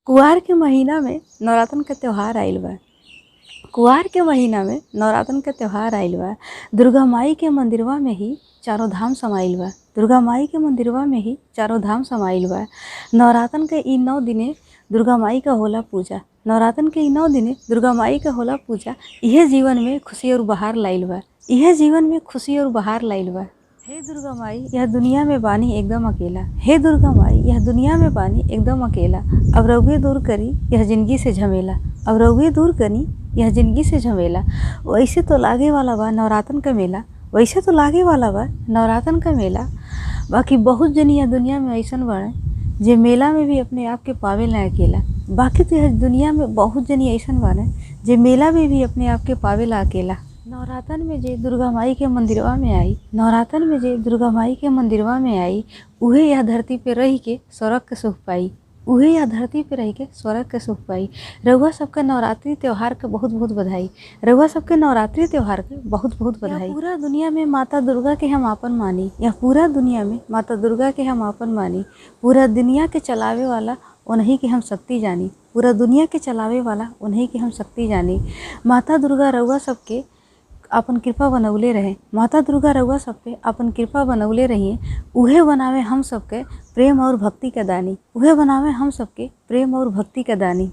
कुवार के महीना में नवरातन के त्योहार आइल बा। कुवार के महीना में नवरातन के त्योहार आइल बा। दुर्गा माई के मंदिरवा में ही चारों धाम समाइल बा। दुर्गा माई के मंदिरवा में ही चारों धाम समाइल बा। नवरातन के इ 9 दिने दुर्गा माई का होला पूजा। नवरातन के इ 9 दिने दुर्गा माई का होला पूजा। इहे जीवन में खुशी और बहार लाइल बा। इहे जीवन में खुशी और बहार लाइल बा। हे दुर्गा माई यह दुनिया में बानी एकदम अकेला। हे दुर्गा माई यह दुनिया में बानी एकदम अकेला। अब रउए दूर करी यह जिंदगी से झमेला। अब रउए दूर करी यह जिंदगी से झमेला। वैसे तो लागे वाला बा नवरातन का मेला। वैसे तो लागे वाला बा नवरातन का मेला। बाकी बहुत जनी यह दुनिया में ऐसन बाड़े जे मेला में भी अपने आप के पावेला अकेला। बाकी तो यह दुनिया में बहुत जनी ऐसन बाड़े जे मेला में भी अपने आप के पावेला अकेला। नवरातन में जे दुर्गा माई के मंदिरवा में आई, नवरातन में जे दुर्गा माई के मंदिरवा में आई, उहे यह धरती पे रही के स्वर्ग के सुख पाई। उहे यह धरती पे रही के स्वर्ग के सुख पाई। रउआ सबके नवरात्रि त्योहार के बहुत बहुत बधाई। रउआ सबके नवरात्रि त्योहार के बहुत बहुत बधाई। पूरा दुनिया में माता दुर्गा के हम आपन मानी। यह पूरा दुनिया में माता दुर्गा के हम आपन मानी। पूरा दुनिया के चलावे वाला उन्हीं के हम शक्ति जानी। पूरा दुनिया के चलावे वाला उन्हीं के हम शक्ति जानी। माता दुर्गा रउआ सबके आपन कृपा बनौले रहे। माता दुर्गा रउआ सब पे आपन कृपा बनौले रहिए। उहे बनावे हम सबके प्रेम और भक्ति के दानी। उहे बनावे हम सबके प्रेम और भक्ति के दानी।